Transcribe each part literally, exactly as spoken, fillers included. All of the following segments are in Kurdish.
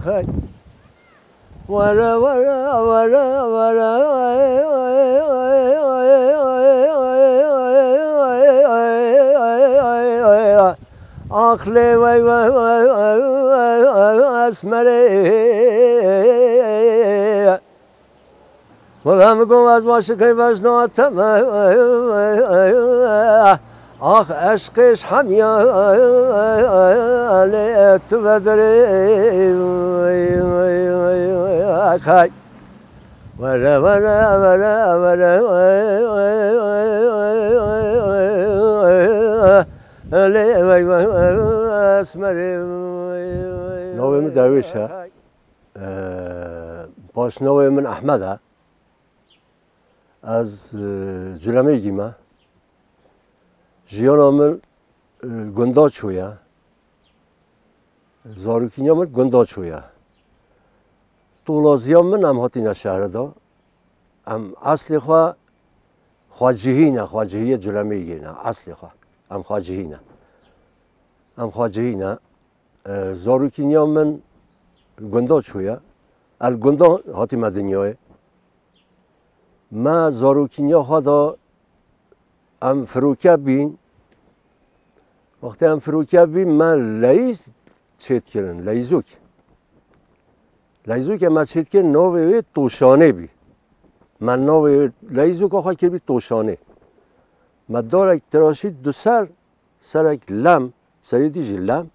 Hey. Were, were, were, were. Ax lê wey, wey, wey, esmerê. Were min got ez maşikê vejna te me. Ax eşqê ji hemiya lê tu vedirê. Hey. Were, were, were, were. Lê wey, wey, esmerê. Navê min Derwêş e. Ee, Paşnavê min Ehmed e. Ez, e, Culemêgî me. Jiyana min, e, gunda çûye. Zarokîniya min gunda çûye. Tolaziya min em hatîne şehre de. Em eslê xwe xwecihî ne, xwecihiyê Culemêgî ne. Eslê xwe. Em xwecihî ne. Em xwecihî ne. E, zarokîniya min gunda çûye. El gunda hatîme dinyayê. Me zarokîniya xwe de em firoke bîn. Wextê em firoke bîn, me leyîz çêdikirin, leyîzok. Leyîzokê me çêdikir, navê wê Toşanê bî. Me navê leyîzoka xwe kiribî Toşanê. Me darek tiraşî du ser, serek lem, serê dî jî lem.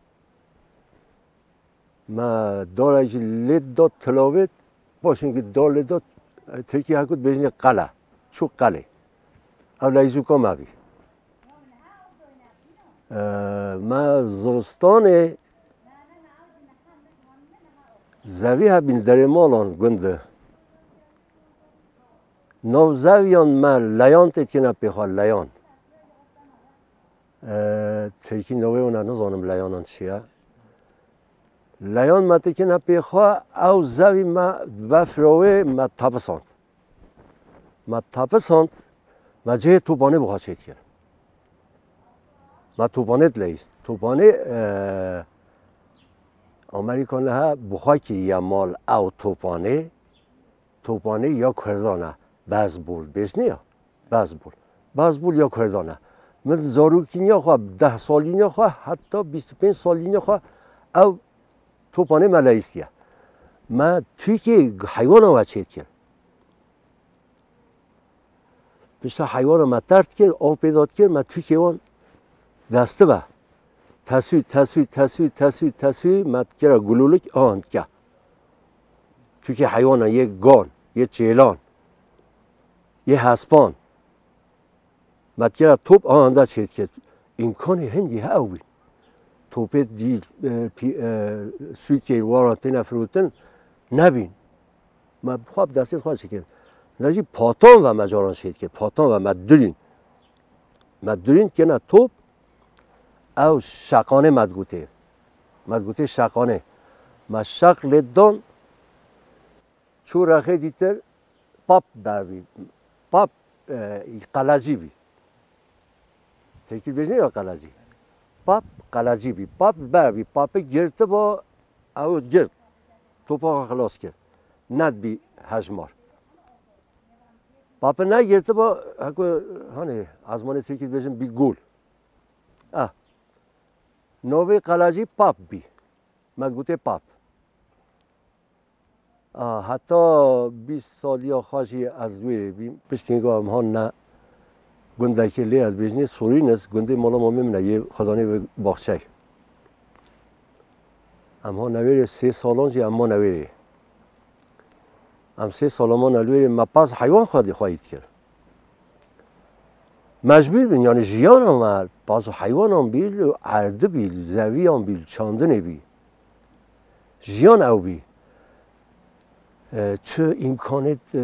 Me darek jî lê da tilavêt, paşên ki dar lê da, tirkî hekû dibêjinê qele, çû qelê. Ew leyzûka me bî. Ee, me zivistanê zevî hebîn derê malan gund de. Nav zeviyan me leyan tê dikine pê xwe, leyan. Ee, tirkî navê wana nizanim leyanan çi ye. Leyan me tê dikine pê xwe, ew zevî me befra wê me tepisand. Me tepisand, me cihê topanê bi xwe çêdikir. Me topanê dileyîst. Topanê, e, Amerîka niha bi xwe kiriye mal ew topanê. Topanê ya Kurdan e. Bezbol, bêjniya? Bezbol. Bezbol ya Kurdan e. Min zarokîniya xwe, deh salîniya xwe, heta bîst û pênc salîniya xwe ew topanê me leyîstiye. Me tûkê heywana we çêdikir. Pişta heywana me tert kir, av pêda dikir, me tûkê wan destibe. Tesû, tesû, tesû, tesû, tesû, me dikira gulûlik, an dike. Tûkê heywana yê gan, yê çêlan, yê hespan. Me dikira top, an da çêdikir. Îmkanê hindî he ew bî. Topê dî, e, pî-, e, sûkê wara têne firotin nebîn. Me bi xwe bi destê xwe çêkir. Lê jî patan ve me caran çêdikir. Patan ve me dirîn. Me dirîn kêne top, ew şeqanê me digotê. Me digotê şeqanê. Me şeq lê dan, çû rexê dîtir, pap ber bî. Pap, e, qelecî bî. Tirkî dibêjin ya qelecî. Pap qelecî bî. Pap ber bî. Papê girtiba, ew girt. Topa xwe xilas kir. Nedbî hejmar. Papê negirtiba, heko, hani, ezmanê tirkî dibêjin bî gol. Ah. Navê qelecî pap bî. Me digotê pap. A, heta bîst saliya xwe jî ez wê rê bîm. Piştî ku em han ne gundekê lê ez bêjinê Sorînis, gundê mala mamê min e, yê xwedanê bi baxçey. Em han ne wê rê sê salan jî em mane wê rê. Em sê sala mane li wê rê, me paz heywan xwedî xweyî dikir. Mecbûr bin, yanî jiyana me paz heywanan bî, li erdî bî, li zeviyan bî, li çandinê bî. Jiyan ew bî. E, çi îmkanêt, e,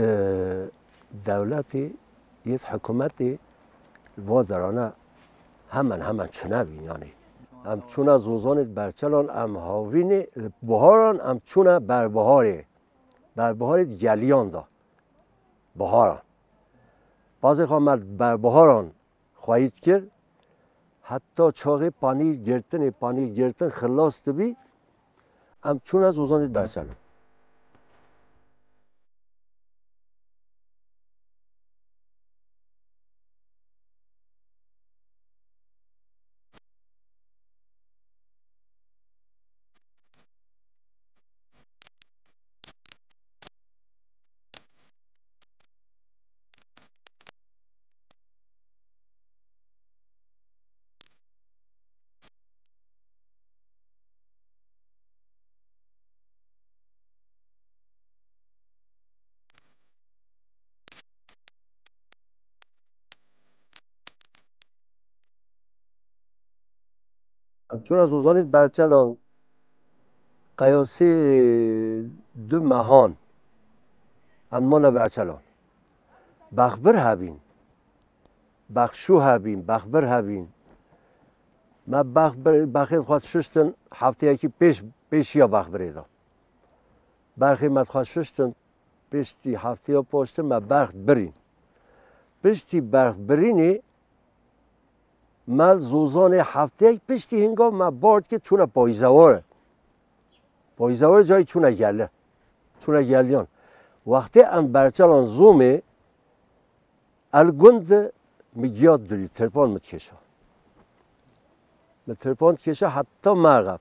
dewletê, yêt hikûmetê, va derane hemen hemen çine bî, yanî. Em çûne zozanêt berçelan, em havînê, li biharan em çûne berbiharê. Berbiharê geliyan da. Biharan. Pazê xwe me berbiharan xweyî dikir. Heta çaxê panîr girtinê, panîr girtin xilas dibî. Em çûne Zozanê Berçelan. Em çûne Zozanê Berçelan, qeyasê du mehan em mane Berçelan. Bexbir hebîn, bexşû hebîn, bexbir hebîn. Me bexbir, bexên xwe dişuştin, hefteyekî pêş, pêşiya bexbirê de. Berxê me dixwe şuştin, piştî hefteya paştin me berx birîn. Piştî berx birînê me Zozanê hefteyek piştî hingav me bar dikir çûne payîzewar. Payîzewar cayî çûne geli. Çûne geliyan. Wextê em Berçelan Zomê, El Gund min giya dirî, tirpan min dikêşa. Min tirpan dikêşa heta Merxeb.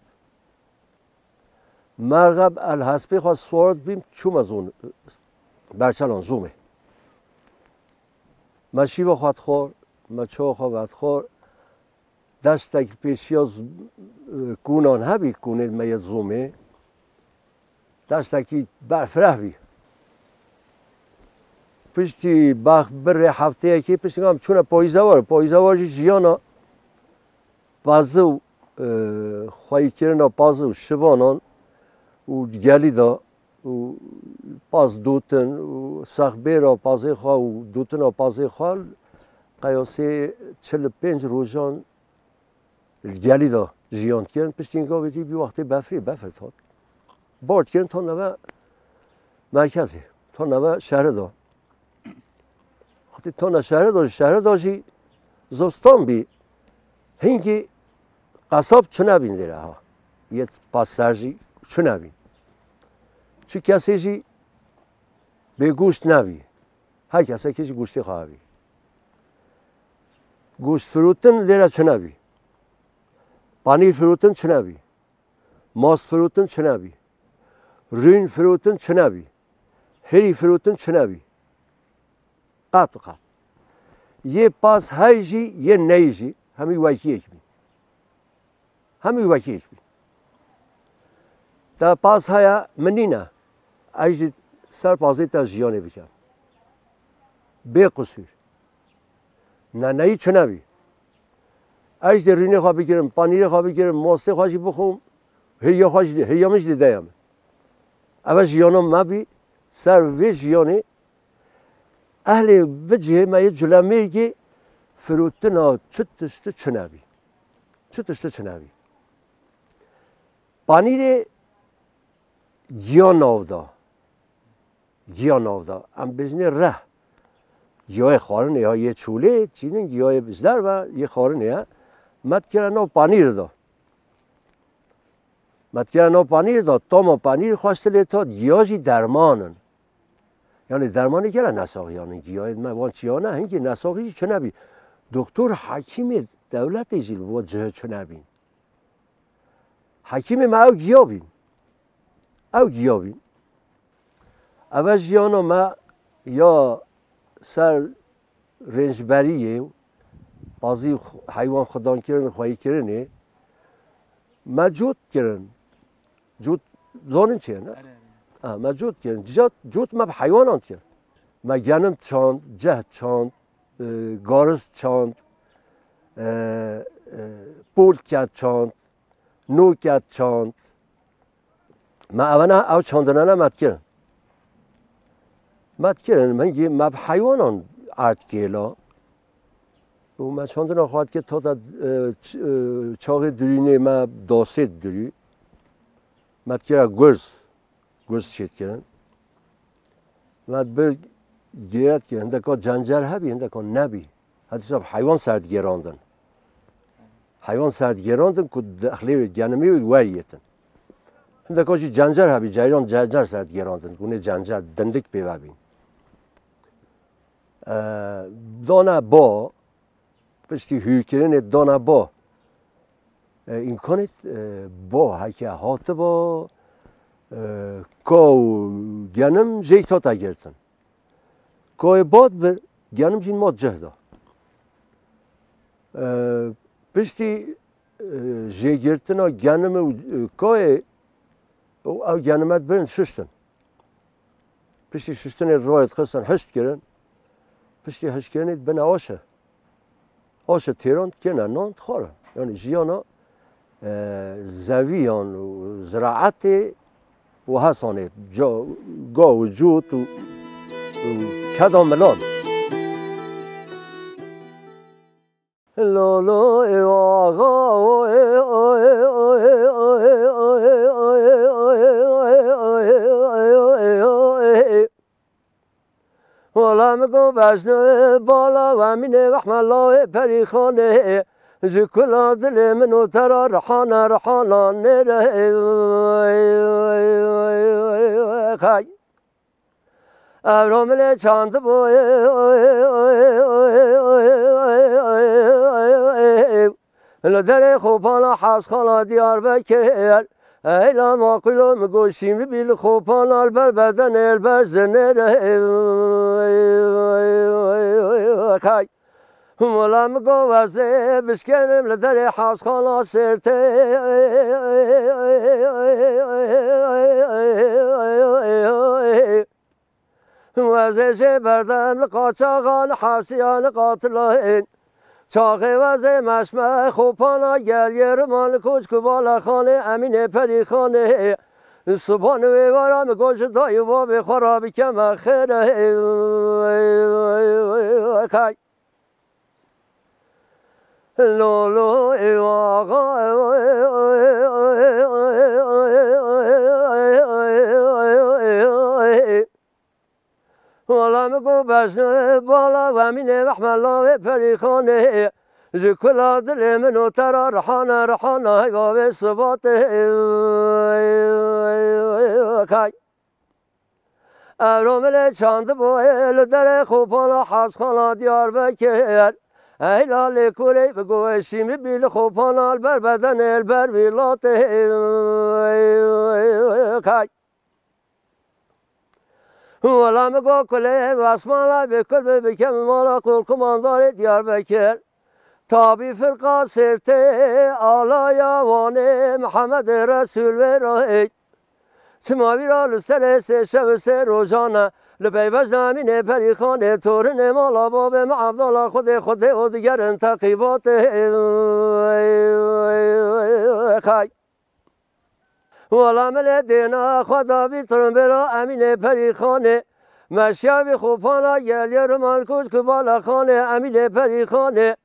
Merxeb El Hespê xwe siwar dibîm, çûme zon, Berçelan Zomê. Me şîva xwe dixwar, me çawa xwe vedixwar. Deştek pêşiya z-, kûnan hebî, kûnê me yê Zomê. Deştekî berfireh bî. Piştî bax birê hefteyekê piştî em çûne payîzewar. Payîzewar jî jiyana pazû, e, xweyîkirina pazû şivanan û gelî de û paz dotin û sexbêra pazê xwe û dotina pazê xwe qeyasê çil û pênc rojan li gelî de jiyan dikirin. Piştî gavê jî bî wextê befrê, befr dihat. Bar dikirin, ta neve merkezê, ta neve şehre de. Wextê ta ne şehre de, şehre de jî zostan bî. Hingî qesab çinebîn lêre ha. Yê paser jî çinebîn. Çi kesê jî bêgoşt nebî. Her kesekî ji goştê xwe hebî. Goşt firotin lêre çinebî. Panîr firotin çinebî. Mas firotin çinebî. Rûn firotin çinebî. Hirî firotin çinebî. Qet û qet. Yê pas hey jî, yê ney jî, hemî wekî yek bî. Hemî wekî yek bî. Te pas heye, min nîne. Ez jî ser pazê te jiyanê bikim. Bê qisûr. Neneyî çinebî. Ez jî rûnê xwe bigirim, panîrê xwe bigirim, mostê xwe jî bixwim. Hiriya xwe jî, hiriya min jî dide ye min. Ev e jiyana me bî, ser vê jiyanê ehlê bicihê me yê Culemêrgê firotina çi tiştu çinebî. Çi tiştu çinebî. Panîrê giya nav da. Giya nav da. Em bêjinê reh. Giyayê xwarinê ya yê çolê, çînin giyayê ji derve yê xwarinê ye. Me dikire nav panîr da. Me dikire nav panîr da, tama panîr xweştir lê tat, giya jî derman in. Yanî dermanê gere nesaxiyan in giyayê me, wan çiya ne, hingî nesaxî jî çinebî. Doktor, hekîmê dewletê jî li bo cihê çinebîn. Hekîmê me ew giya bîn. Ew giya bîn. Eve jiyana me ya ser rêncberiyê, pazî xu-, heywan xudan kirin, xweyî kirinê, me cot kirin. Cot, zonin çi ye, ne? Erê, erê. Ha, me cot kirin. Cot, cot me bi heywanan dikir. Me genim çand, ceh çand, e, gariz çand, e, e, polket çand, noket çand. Me evena, ew çandinane me dikirin. Me dikirin, hingî me bi heywanan erd kêla. Û me çandina xwe dikir, tota, e, ç-, e, çaxê dirînê me dasê dirî. Me dikira gurz. Gurz çêdikirin. Me bir gêret kirin. Hindeka cencer hebî, hindeka nebî. Heta sab heywan ser digêrandin. Heywan ser digêrandin ku dexlê wê genimê wê weriyêtin. Hindeka jî cencel hebî, ceyran cencel ser digêrandin, hûnê cencel, dindik pê vebîn. E, dane bo, piştî hûrkirinê dane bo. E, îmkanê, e, bo heke hatibo, e, ka û genim jêk hate girtin. Koyê bad bi genim jîn ma cih da. E, piştî, e, jêgirtina genimê û, e, koyê, û ew genime dibin şuştin. Piştî şuştinê royê dixistin hişt kirin. Piştî hiştkirinê dibine aşe. Aşe têran dikene nan dixware. Yani jiyana, e, zeviyan û ziraetê û hesanê ca-, ga û cût û, û keda milan. Lolo ê axa, wala min got bejno bala we mînê wehme lawê perîxanê. Ji kula dilê min û te re rihane, rihana nêre. Kay. Evro min ê çandibû li derê xopana Hevsxala Diyarbekir. Eyla maqûlo min got şîmî bî li xopana li ber bedenê li ber zinêre. Kay. Wala min got wezê bişkênim li derê Hevsxala Sêrtê. Wezê jê berdem li qaçaxan, hevsiyan li qatilayên. Çaxê wezê meşme xopana gel yê riman li koçk û balexanê Emînê Perîxanê. Siban wê wara min got ji dayî û bavê xwe re bikeme xêre. Kay. Lolo ê axa. Wala min got bejno bala we mînê wehme lawê perîxanê. Ji kula dilê min û te re rihane, rihane heyva vê sibatê. Kay. Evro min ê çandibû li derê xopana Hevsxala Diyarbekir. Eyla lê kurê bi goşî min bî li xopana li ber bedenê li ber wîlatê. Kay. Wala min got kulê wesmala bê kul bi bikem mala qul kumandarê Diyarbekir. Tabî firqa Sêrtê alaya Wanê Mihemedê Resûl wê rahê. Çima vîra li serê sê şev û sê rojan e, li pey bejna Emînê Perîxanê, torinê mala babê me Evdala Xwedê Xwedê û digerin teqîbatê. Kay. Wala min ê dêna xwe da vî tirimbêra Emînê Perîxanê. Meşya vî xopana gel yê riman koçk û balexanê Emînê Perîxanê.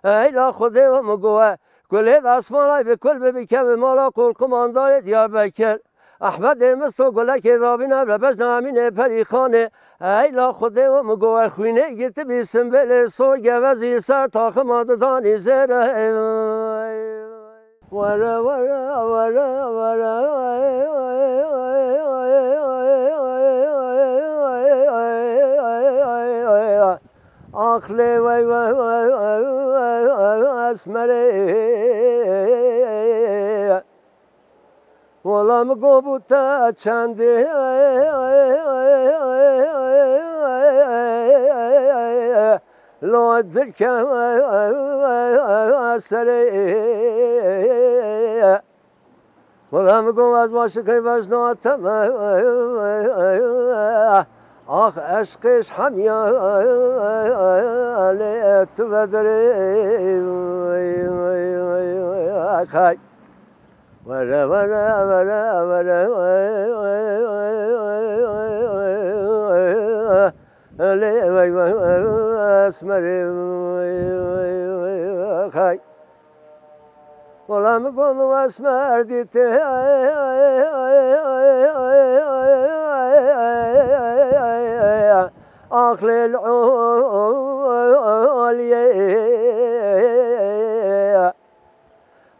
Eyla Xwedê û min got e, kulê dasmanay bi kul bi bikeve mala qul kumandarê Diyarbekir. Ehmedê Misto gulekê dabîne bi bejna Emînê Perîxanê. Eyla Xwedê û min got e, xwînê girtibî simbêlê sor gevezî ser taxima didanî zêre. Were, were, were, were. Aqlê wey, wey, wey, esmerê. Wala min got bû te çendê lo dirke serê. Wala min got ez başikê vejna te me. Ax eşqê ji hemiya lê tu vedirê. Kay. Were, were, were, were. Lê wey, wey, esmerê. Kay. Wala min got min esmer dîtê. Aqlê li oliyê.